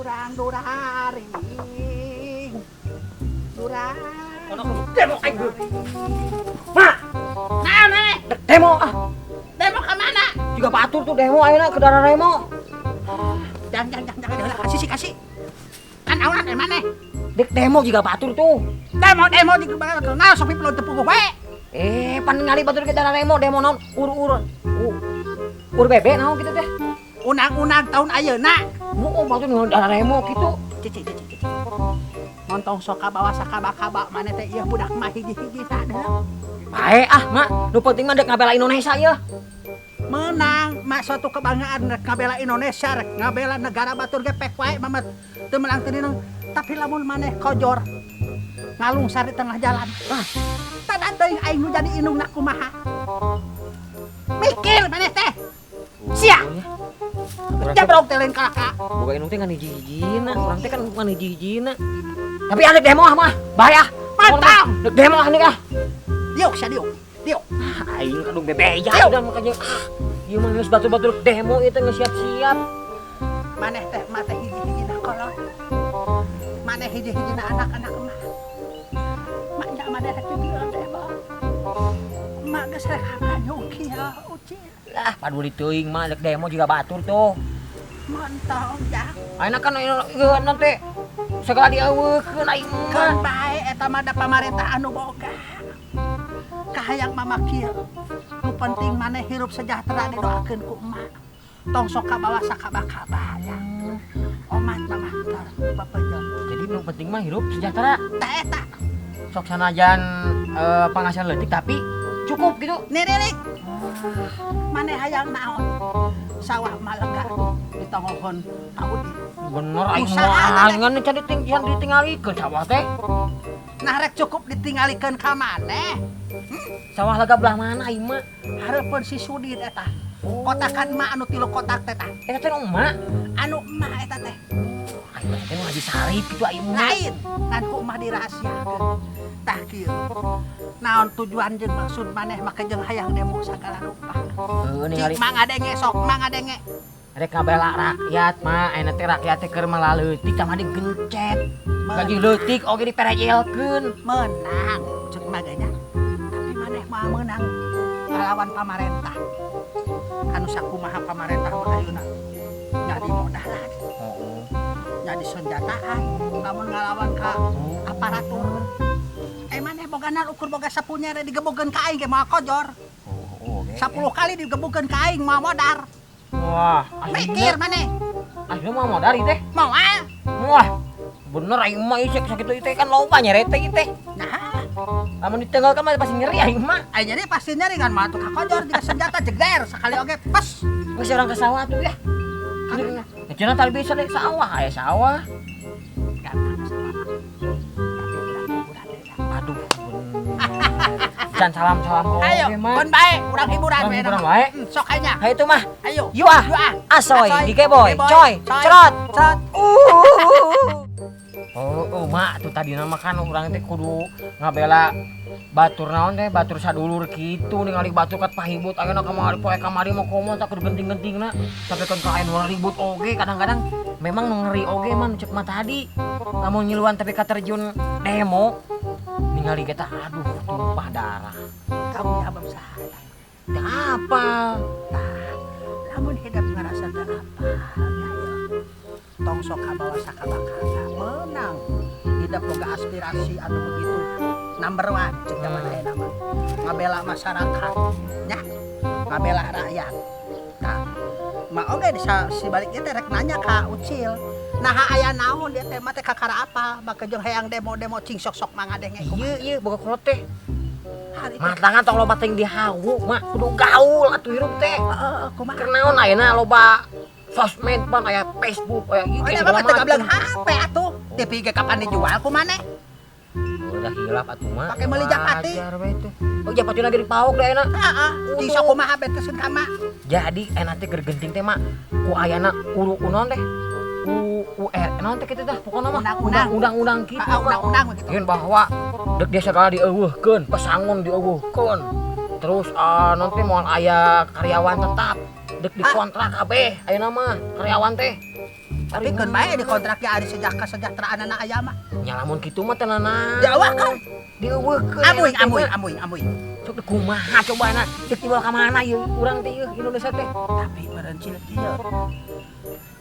Durang duraring. Durang. Demo aing. Ma, Nah, nah, dek demo ah. Demo ke mana? Juga batur tuh demo ayeuna ke daerah demo. Jangan, jangan, jangan, jangan, kasih sih, kasih. Kan awan dari mana? Dek demo juga batur tuh. Demo, demo di kebakar. Nah, sopi pelon tepung gue. Eh, pan ningali batur ke daerah demo, demo naon? Ur-ur. Ur bebe naon kitu teh? Undang-undang tahun ayeuna. Oh, batur nu daerah demo kitu. Cici, cici, cici. Montong sok kabawa sakaba-kaba mana teh ieu budak mah hiji-hiji sadeu. Bae ah, Mak. Nu penting mah dek ngabela Indonesia ya. Menang mak suatu kebanggaan rek ngabela Indonesia, rek ngabela negara batur ge pek wae mamat teu meunang teu ninung. Tapi lamun maneh kojor ngalungsar di tengah jalan. Ah, tadan teuing aing nu jadi indungna kumaha. Mikir maneh teh. Sia. Jabrok teh lain kalaka. Boga indung teh ngan hiji-hijina, urang teh kan ngan hiji-hijina. Tapi ada demo ah, mah. Bae ah. Mantap. Dek demo ah nih ah. Diuk sia diuk. Diuk. Ah, aing kadung bebeja udah makanya ah. Ieu mah geus batur-batur demo ieu teh geus siap-siap. Maneh teh mah teh hiji-hijina kolot. Maneh hiji-hijina anak-anak mah. Mak nya maneh rek di dieu demo. Mak geus rek nganyung kieu ucil. Lah, paduli teuing mah dek demo juga batur tuh. Montong jang. Ayeuna kan ieu nanti segala dieuweuhkeun aing mah. Keun bae eta mah da pamarentah anu boga. Kahayang mama kieu. Nu penting maneh hirup sejahtera didoakeun ku emak. Tong sok kabawa sakaba-kaba ya. Omat mama tah bapejeun. Jadi nu penting mah hirup sejahtera. Tah eta. Sok sanajan penghasilan leutik tapi cukup gitu. Niririk. Maneh hayang naon? Sawah mah lega tuh ditongohon ka Udin. Bener aing Usaha mah teh. Ngan can ditinggalikeun sawah teh. Nah rek cukup ditinggalikeun ka maneh. Sawah lega belah mana aing mah? Hareupeun si Sudin eta. Kotakan emak anu 3 kotak teh tah. Eta teh nu emak. Anu emak eta teh. Aing mah teh nu Haji Sarip kitu aing mah. Lain, ngan ku emak dirahasiakeun. Tah kieu. Naon tujuan jeung maksud maneh make jeung hayang demo sagala rupa? Heuh ningali Cik mangadenge sok mangadenge. Rek ngabela rakyat mah, ayeuna teh rakyat teh keur malaleutik tah mah digencet. Gaji leutik oge diperejelkeun. Menang cek mah ge nya. Tapi maneh mah meunang ngalawan pamarentah. Anu sakumaha pamarentah mah ayeuna nya dimodalan. Heeh. Nya disenjataan lamun ngalawan ka aparatur. Maneh boga naon ukur boga sapunya digebukeun ka aing ge moal kojor. Oh, oke. 10 kali digebukeun ka aing moal modar. Wah, mikir maneh. Asli mah modar ieu teh. Moal. Wah, bener aing mah ieu cek sakitu ieu teh kan loba nyerete ieu teh. Nah, lamun ditenggalkan mah pasti nyeri aing mah. Aing nyeri pasti nyeri kan mah atuh kakojor jiga senjata jegler sekali oge pes. Geus urang ke sawah atuh ya. Kan cenah tali bisa deh sawah aya sawah. Gampang sawah mah. Tapi urang hiburan deui lah. Aduh, bener. Can salam-salam oge Ayo, mah. Keun bae, urang hiburan Urang bae hiburan nama. bae. Sok aya nya. Hayu tuh mah. Ayo. Yuk ah. Yuk ah. Asoy, Asoy, digeboy, digeboy, coy, coy, cerot. Cerot. Oh, oh, mak tuh tadi nama kan urang teh kudu ngabela batur naon teh, batur sadulur kitu ningali batur kat pahibut ayeuna kamari poe kamari mah komo tak kudu genting-gentingna sampai kan ka aya nu ribut oge kadang-kadang memang nu ngeri oge mah nu cek mah tadi lamun ngiluan tapi ka terjun demo ningali kita aduh tumpah darah. Kamu jawab saha? Teu apal. Tah, lamun hidup ngarasa teu apal nya ieu. Tong sok kabawa sakabakana menang. Hidup boga aspirasi anu begitu number one cek zaman ayeuna mah. Ngabela masyarakat nya, ngabela rakyat. Tah, mah oge di si balik ieu teh rek nanya ka Ucil. Naha aya naon dia teh mah teh kakara apa? Make jeung hayang demo-demo cing sok-sok mangadenge kumaha. Ieu ieu boga kolot teh. Hari teh. Matangan tong loba teuing dihawu mah kudu gaul atuh hirup teh. Heeh, kumaha? Keur naon ayeuna loba sosmed pan aya Facebook aya IG Oh, iya, segala mah teu gableng macem. HP atuh. TV ge kapan dijual ku maneh? Udah hilap atuh mah. Pake meuli japati. Wajar we teh. Oh japati lagi dipaok deh ayeuna. Heeh, cing sok kumaha betesun ka mak. Jadi enak teh keur genting teh mak ku ayana uru naon teh? U U R naon teh kitu tah pokona mah. Undang-undang. Undang-undang kitu. Heeh, undang-undang begitu. Yen bahwa dek dia segala dieuweuhkeun, pesangon dieuweuhkeun. Terus naon teh moal aya karyawan tetap, dek dikontrak kabeh ayeuna mah karyawan teh. Tapi keun bae di kontrak ge ari kesejahteraanana aya mah. Nya lamun kitu mah teh nanaon. Diawahkeun. Dieuweuhkeun. Amuing amuing amuing amuing. Sok teh kumaha cobana cek dibawa ka mana ieu urang teh ieu Indonesia teh. Tapi meureun cil kieu.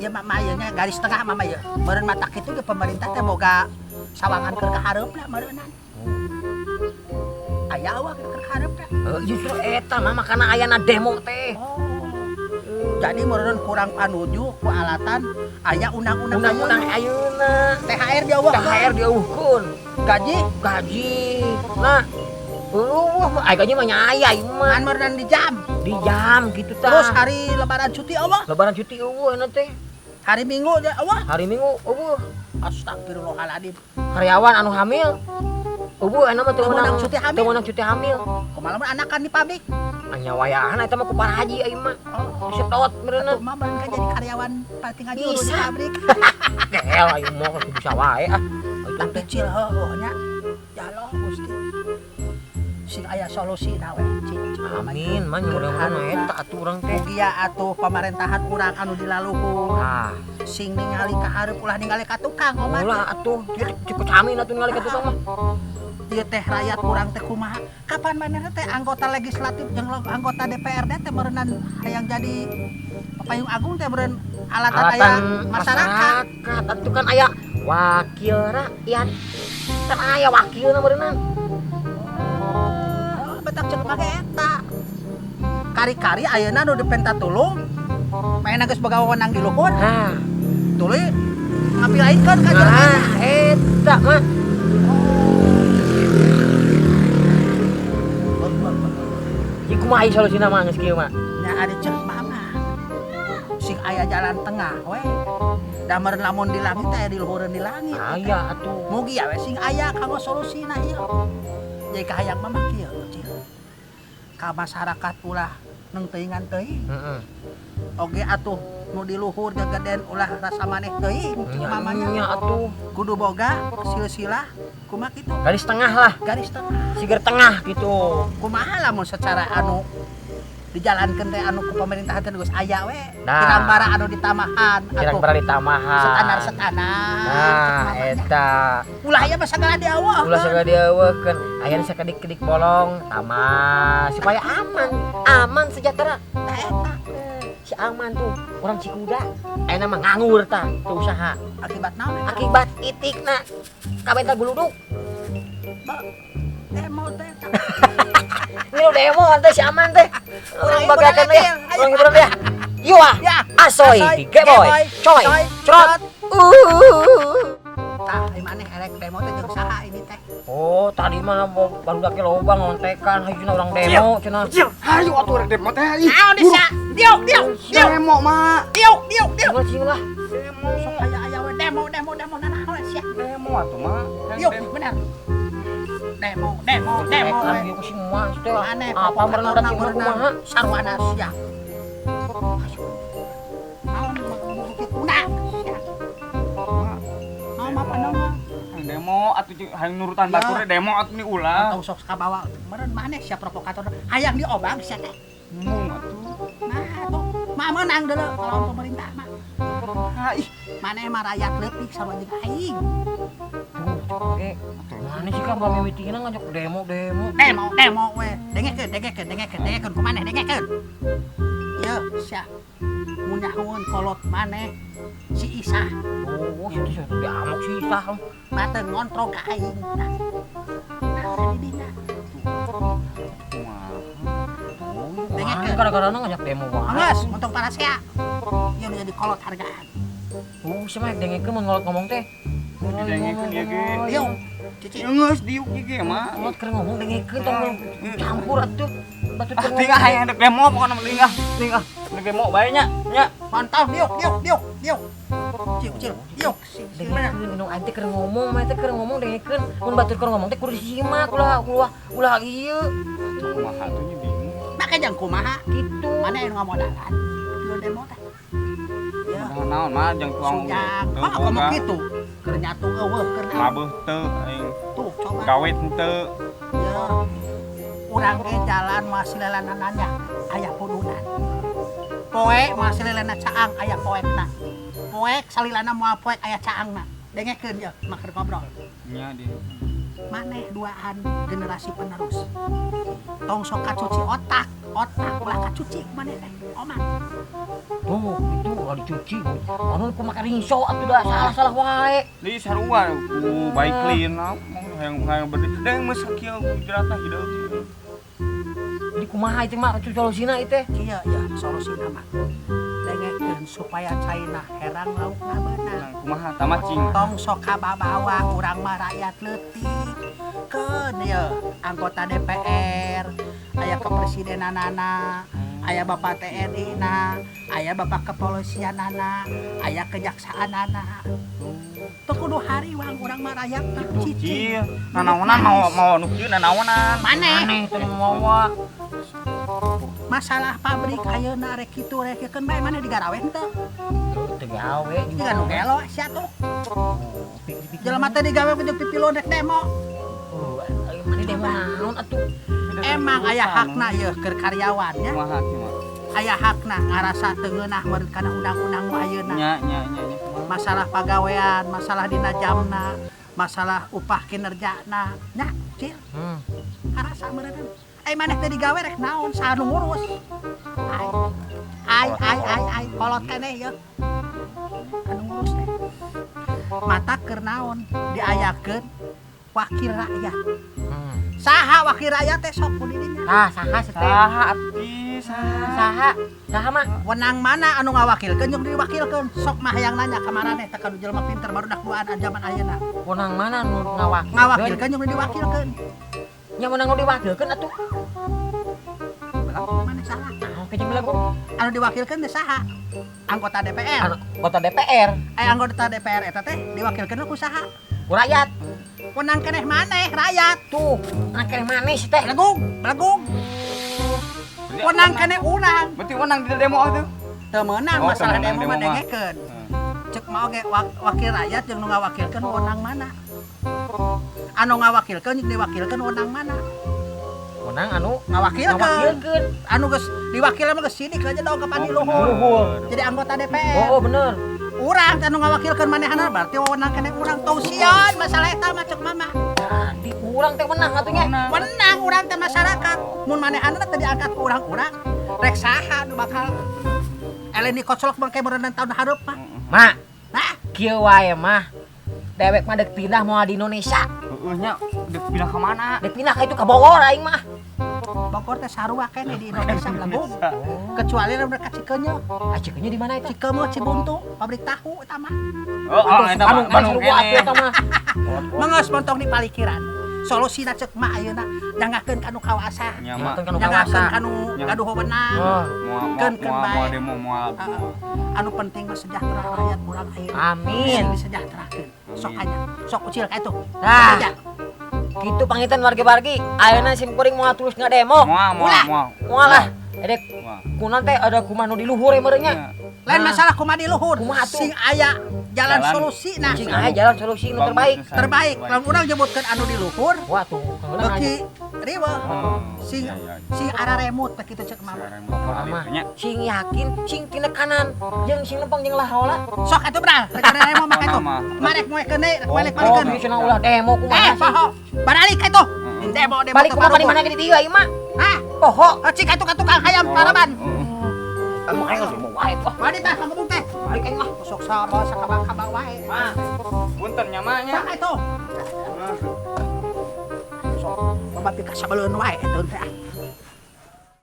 Ieu mah ieu nya garis tengah mah ieu. Meureun mata kitu ge pemerintah teh boga sawangan keur ka hareupna meureunan. Aya awak keur ka hareupna. Justru eta mah makana ayana demo teh. Jadi meureun kurang panuju ku alatan aya undang-undang undang-undang ayeuna. THR dieuweuhkeun. THR dieuweuhkeun. Gaji? Gaji. Nah, eueuh aya gaji mah nya aya ieu mah. Ngan meureun di jam. Di jam gitu tah. Terus hari lebaran cuti eueuh? Lebaran cuti eueuh na teh. Hari Minggu ge eueuh? Hari Minggu eueuh. Astagfirullahaladzim. Karyawan anu hamil eueuh anu mah teu meunang cuti hamil. Teu meunang cuti hamil. Kumaha lamun anakan di pabrik? Anya wayahan eta mah ku para haji ieu mah. Disedot meureunna. Atuh mah meureun kan jadi karyawan paling ngajuru di pabrik. Gel ieu mah bisa wae ah. Tapi cil heueuh nya. Ya Allah Gusti. Sing aya solusina we cil. Amin, mah mudah-mudahan eta atuh urang teh. Mugia atuh pamarintahan urang anu di laluhur. Tah. Sing ningali ka hareup ulah ningali ka tukang omat. Ulah atuh, cukup amin atuh ningali ka tukang mah. Ieu teh rakyat urang teh kumaha? Kapan manehna teh anggota legislatif jeung anggota DPRD teh meureunnan hayang jadi payung agung teh meureun alatan aya masyarakat. Atuh kan aya wakil rakyat. Kan aya wakilna meureunnan. Oh, betak ceuk mah eta. Kari-kari ayeuna nu dipenta tulung maena geus boga wewenang di luhur. Hah. Tuluy ngapilaikeun ka jelema. Nah, eta mah. Kumaha solusina mah geus kieu mah? Nya ari ceuk mama. Sing aya jalan tengah we. Da meureun lamun di langit aya di luhureun di langit. Aya atuh. Mugi we sing aya kanggo solusina ieu. Jadi kahayang mah kieu cil. Ka masyarakat ulah neng teuingan teuing. Heeh. Oge atuh nu di luhur gageden ulah rasa maneh teuing ceuk mamanya. Nya atuh. Kudu boga silsilah kumaha kitu. Garis tengah lah. Garis tengah. Siger tengah gitu. Kumaha lamun secara anu dijalankeun teh anu ku pemerintahan teh geus aya we. Nah. Kirang bara anu ditamahan Kirang bara ditamahan. Standar-standar. Nah, eta. Ulah aya mah sagala dieuweuhkeun. Ulah sagala dieuweuhkeun. Aya nu sakedik-kedik bolong, tamah supaya aman. Aman sejahtera. Tah eta. Si aman tuh orang Cikuda. Ayeuna mah nganggur tah, teu usaha. Akibat naon? Akibat itikna kabeh guluduk. Demo teh. Ngilu demo teh si aman teh. Urang bagakan teh. Urang hiburan teh. Yo ah. Asoy, geboy, coy, crot. Tah, maneh erek demo teh jeung saha ini teh? Oh, tadi mah baru dake loba ngontekan hayu cenah urang demo cenah. Hayu atuh rek demo teh. Naon disa? Diuk, diuk, diuk. Demo mah. Diuk, diuk, diuk. Cing lah. Demo. Sok aya-aya we demo, demo, demo nanaon sia. Demo atuh mah. Diuk, bener. Demo, demo, demo. Ieu ku si Mas teh. Apa meureun ada cing kumaha? Sarwana sia. Naon kituna sia. Naon apa naon? Demo atuh hayang nurutan batur demo atuh ni ulah. Tong sok kabawa meureun maneh sia provokator hayang diobang sia teh. Mung atuh. Nah atuh mah meunang deuleu lawan pemerintah mah. Ha ih, maneh mah rakyat leutik sama jeung aing. Tuh, oke. Maneh sih ka mimitina ngajak demo demo. Demo demo we. Dengekeun dengekeun dengekeun dengekeun ku maneh dengekeun. Ieu sia munyahoeun kolot maneh si Isah. Oh, situ situ diamuk si Isah. Mate ngontrol ka aing. Nah, nah di dina. Dengekeun gara-garana ngajak demo wae. Geus, untung parasea. Ieu nu jadi kolot hargaan. Sia mah dengekeun mun ngolot ngomong teh. Didengekeun ieu ge. Diuk, cici. Geus diuk ieu ge mah. Kolot keur ngomong dengekeun tong campur atuh. Batur keur ngomong. Tinggal hayang dek demo pokona mah tinggal, tinggal. Dek demo bae nya, nya. Mantap, diuk, diuk, diuk, diuk. Cil, cil, diuk. Dengekeun indung aing teh keur ngomong, mah teh keur ngomong dengekeun. Mun batur keur ngomong teh kudu disimak ulah ulah ulah ieu. Kumaha atuh nya bingung. Make jang kumaha kitu. Mana anu ngamodalan? Lu demo teh. Ya. Naon mah jang tuang. Mah ngomong kitu. Keur nyatu eueuh keur naon. Mabeuh teu aing. Tuh coba. Gawe teu. Ya. Urang ge jalan masih lelanannya aya pudunan. Poe masih lelena caang aya poekna. Poek salilana moal poek aya caangna. Dengekeun ye mah keur ngobrol. Nya di. Maneh duaan generasi penerus. Tong sok kacuci otak, otak ulah kacuci maneh teh. Oman. Tuh, itu ulah dicuci. Anu kumaha ringso atuh da salah-salah wae. Di sarua ku baik clean hayang berde. Deng geus sakieu jeratna hideung. Jadi kumaha itu mah solusina itu teh? Kieu ya solusina mah. Dengekeun supaya caina herang laukna beunang. Kumaha tah cing. Tong sok kababawa urang mah rakyat leutik. Keun ye anggota DPR, aya kepresidenanana, aya bapak TNI na, aya bapak kepolisianana, aya kejaksaanana. Teu kudu hariwang urang mah rakyat teh cicing. Nanaonan mau nu kieu nanaonan. Maneh teu mawa. Masalah pabrik ayeuna rek kitu rek keun bae maneh digarawe henteu? Teu gawe juga nu gelo sia tuh. Jelema teh digawe ku pipilon rek demo. Maneh demo naon atuh? Emang aya hakna yeuh keur karyawan nya. Kumaha kumaha? Aya hakna ngarasa teu ngeunah meureun kana undang-undang nu ayeuna. Nya nya nya. Masalah pagawean, masalah dina jamna, masalah upah kinerjana. Nya, Cil. Ngarasa meureun. Maneh teh digawe rek naon saha nu ngurus? Ai ai ai ai ai kolot keneh yeuh. Anu ngurus teh. Mata keur naon diayakeun wakil rakyat. Saha wakil rakyat teh sok ku didinya. Tah saha teh? Saha abdi saha. Saha? Saha mah? Wenang mana anu ngawakilkeun jeung diwakilkeun? Sok mah hayang nanya ka maraneh teh ka jelema pinter barudak duaan jaman ayeuna. Wenang mana nu ngawakilkeun? Ngawakilkeun jeung diwakilkeun. Nya wenang nu diwakilkeun atuh. Mana salah? Oke jeung belagu. Anu diwakilkeun teh saha? Anggota DPR. Anggota DPR. Anggota DPR eta teh diwakilkeun ku saha? Ku rakyat. Wenang keneh maneh rakyat. Tuh, wenang keneh maneh sih teh. Belagung, belagung. Wenang keneh urang. Berarti wenang di demo atuh. Teu meunang masalah demo mah dengekeun. Cek mah oge wakil rakyat jeung nu ngawakilkeun wenang mana? Anu ngawakilkeun jeung diwakilkeun wenang mana? Wenang anu ngawakilkeun. Anu geus diwakilkeun mah geus sidik aja dong ka padi luhur. Jadi anggota DPR. Oh, bener. Urang anu ngawakilkeun manehna berarti wewenang keneh urang tong sieun masalah eta mah cek mama. Di urang teh wenang atuh nya. Wenang urang teh masyarakat. Mun manehna teh diangkat ku urang-urang rek saha nu bakal eleni kocolok bangke meureun taun hareup mah. Mak, nah kieu wae mah. Dewek mah dek pindah moal di Indonesia. Heueuh nya, dek pindah ka mana? Dek pindah ka itu ka Bogor aing mah. Bogor teh sarua keneh di Indonesia belagung. Kecuali lamun ka Cikeunyo. Ah Cikeunyo di mana eta? Cikeunyo Cibuntu, pabrik tahu eta mah. Oh, eta mah Bandung keneh. Eta mah. Mengeus montong di palikiran. Solusina cek mah ayeuna nyangakeun ka nu kawasa. Nyangakeun ka nu gaduh wewenang. Keun bae. Moal demo moal. Anu penting mah sejahtera rakyat urang ayeuna. Amin. Disejahterakeun. Sok aja. Sok ucil ka itu. Nah. Gitu pangitan wargi-wargi. Ayeuna sim kuring moal terus ngademo. Moal moal. Moal lah. Edek kunan teh ada kumaha nu di luhur meureun nya. Lain masalah kumaha di luhur. Sing aya jalan solusi nah. Sing aya jalan solusi nu terbaik. Terbaik. Lamun urang nyebutkeun anu di luhur. Wah tuh. Beuki riweuh. Sing sing araremut teh kitu cek mama. Sing yakin, sing tinekanan, jeung sing lempeng jeung lahola. Sok atuh bral, rek araremo mah kitu. Marek moekeun deui, rek balik-balikeun. Oh, cenah ulah demo kumaha sih. Baralik ka itu. Demo demo. Balik kumaha di mana ge di dieu ieu mah? Hah? Poho. Cik ka tukang hayam karaban. Aing demo wae tuh. Mari tah ngomong teh. Balik aing mah. Sok sabawa sakabang-kabang wae. Mah. Punten nya mah nya. Sok itu. Sok loba pika sabeleun wae eta teh.